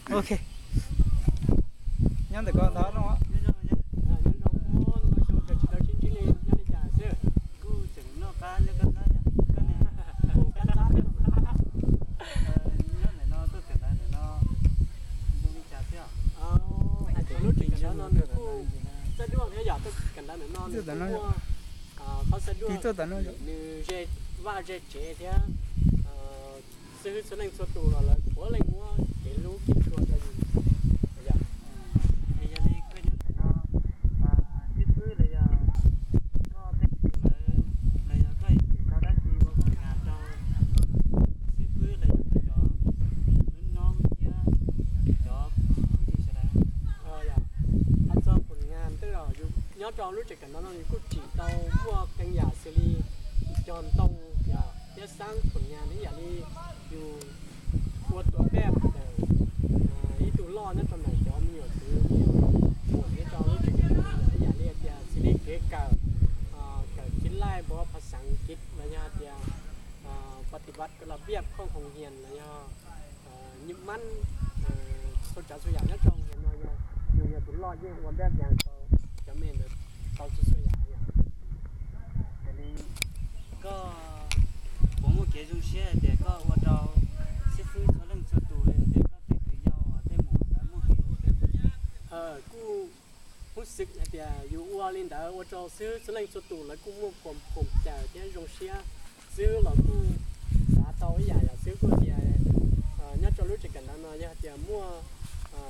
Ok, nyob ntawm ko ntag no. Lub tsev kawm ntawv no nws kuj txaj duaj thiab yom, lub tsev kawm ntawv no nws kuj muaj qhov txaj duaj, nws ze vaj ze tsev thiab xib hwb txhua leej txhua tus los lawv puav leej muab kev hlub kev tshua rau yus. Yog li koj nyob ntawm no, xib fwb los yog koj tej kwv lawv, los yog koj tseem tau dab tsi ua poom nyas rau xib fwb los yog koj cov lub noob thiab cov phooj ywg sawv daws? Hais txog poom nyas twb los nyob rau lub tsev kawm ntawv no yus kuj tsim tau muaj qee yam xws li cog ntoo thiab xab poom nyas ib yam li yus ua tua pej ntawm ib tug loj nyob rau ntawm cov me nyuam kwv me nyuam muam nyob rau lub tsev kawm ntawv no ib yam li tias xws li kev kawm, kawm kiv laij npog pha xeev kiv los yog tias pas tis vaj los viaj khooj hoos hias los yog nyuj mab, txhua tsav txhua yam nyob rau hoos hias no yog yus yog tus loj yeej ua npab yas rau cov me ntawd tau txhua txhua yam. Yog li koj puas muaj kev zoo siab hais tias koj ua rau xib fwb txhua leej txhua tus los yog tias koj tej kwv yau tej muam lawv muaj kev zoo siab? Kuj hub xwm hais tias yus ua li ntawd ua rau xib fwb txhua leej txhua tus lawv kuj muaj khoom caws thiab zoo siab. Xib fwb los kuj xav tau ib yam yom, xib fwb kuj tias nyob rau lub tsev kawm ntawv no yog tias muaj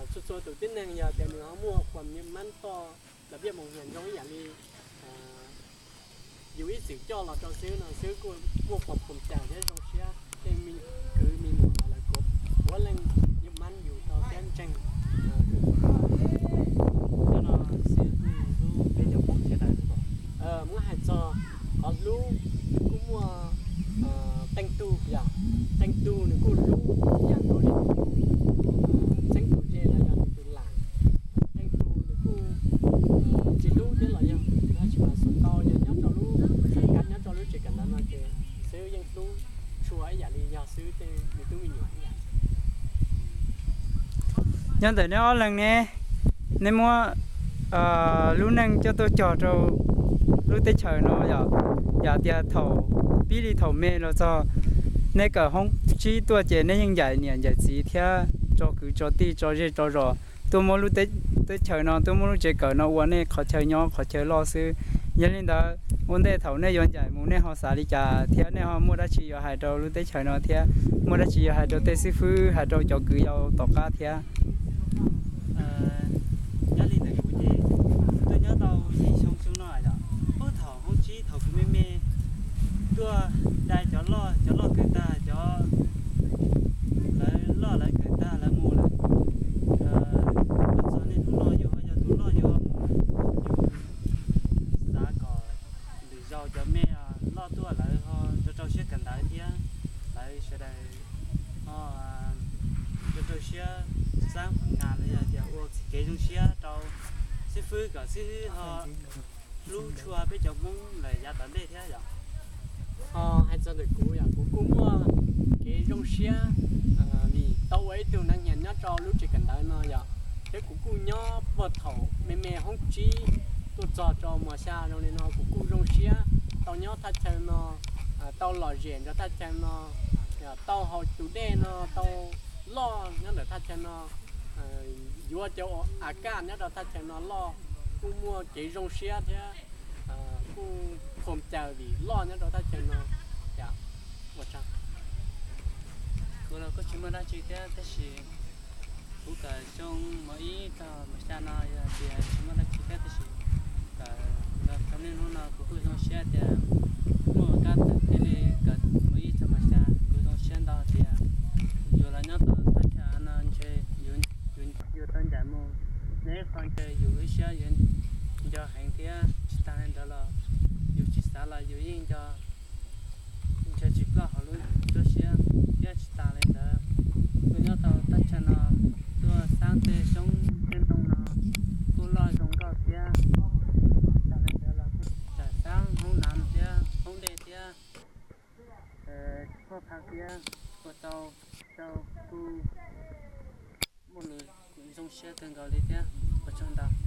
txhua txhua tus tib neeg yog tias nws ho muaj khoom nyuj mab toj los viaj moos hias zoo ib yam li yus ib txwm coj los rau xib fwb no xib fwb kuj muaj khoom caws thiab zoo siab tej me kwv me nyuam los lawv kuj puav leej nyuj mab yus tau thiab ntseeg. Muab hais txog qhov hlub, nws kuj muaj qee tug yom, qee tug nws kuj hlub yam nkaus li txheeb tus ze los yog nws tus lam, qee tus nws kuj tsis hlub thiab los yog nws tsis mas xum ntau yog nyob rau lub xeem kab nyob rau lub tsev kawm ntawv no ces xib fwb yeej hlub tshua ib yam li yog xib fwb tej me tub me nyuam ib yam. Nyob ntawm neb ob leeg ne, neb muab lub neej coj tuaj cog rau lub teb chaws no yom, yam tias thaum pib li thaum me los txog neb kawm hoob tsib tuaj ces neb yeej ncaim niam ncaim txiv thiab tso kwv tso tij tso zej tso zos tuaj muab lub teb chaws no tuaj muab lub tsev kawm no ua nej qhov chaw nyob qhov chaw loj xwb. Yog li ntawd ua ntej thaum nej yuav ncaim mus nej ho xav li cas thiab nej ho muaj dab tsi yuav hais rau lub teb chaws no thiab muaj dab tsi yuav hais rau tej xib fwb hais rau cov kwv yau tom qab thiab? Nyob li ntawm kuv ces tuaj nyob tau ib xyoo xyoo no yom, puag thaum hoob tsib thaum kuv me me tuaj dai cov loj cov loj kawm tag cov lawv loj lawv kawm tag lawv mus lawm, los txog niaj hnub no yus ho yog tus loj yus ho mus, yus xav kom lwm zaus cov me loj tuaj lawv ho rau rau siab kawm ntawv thiab lawv sawv daws ho rau rau siab xab nas los yog tias ua txoj kev zoo siab rau xib fwb kom xib fwb ho hlub tshua peb cov Hmoob lawm yav tom ntej thiab yom. Ho hais txog ntawm kuv yom, kuv kuj muaj kev zoo siab vim tau ua ib tug neeg nyob rau lub tsev kawm ntawv no yom, thiab kuv kuj nyob puag thaum me me hoob tsib tuaj txog rau mos xya zoo li no kuv kuj zoo siab tau nyob thaj chaw no, tau lom zem nrog thaj chaw no, tau haus tus dej no tau loj nyob ntawm thaj chaw no, yuav cov a kaj nyob rau thaj chaw no loj, kuj muaj kev zoo siab thiab kuj khoom caws vim loj nyob rau thaj chaw no. Ua tsaug. Kuv los kuj tsis muaj dab tsi thiab tab sis kuv kawm xyoo mos ib txog mos xya no yog tias tsis muaj dab tsi thiab tab sis kawm los txog niaj hnub no kuv kuj zoo siab tias muaj kab thiaj li kawm mos ib txog mos xya. Kuv zoo siab ntau tias yus los nyob tau thaj chaw no ntshe yus tau ncaim mus nyob ib qho ntshe yus lub siab yuav nco heev thiab tsis tas li ntawd los yus tsis xav los yus yeej nco, ntshe tsis ploj hauv lub cuab siab thiab tsis tas li ntawd tuaj nyob tau thaj chaw no, tuaj xab tej xyoob tej ntoo no kuj loj zoo nkauj thiab. Tsis tas li ntawd los kuj tsam xab hoob nav thiab hoob dej thiab. Zoo siab kawg nkaus li thiab, ua tsaug ntau.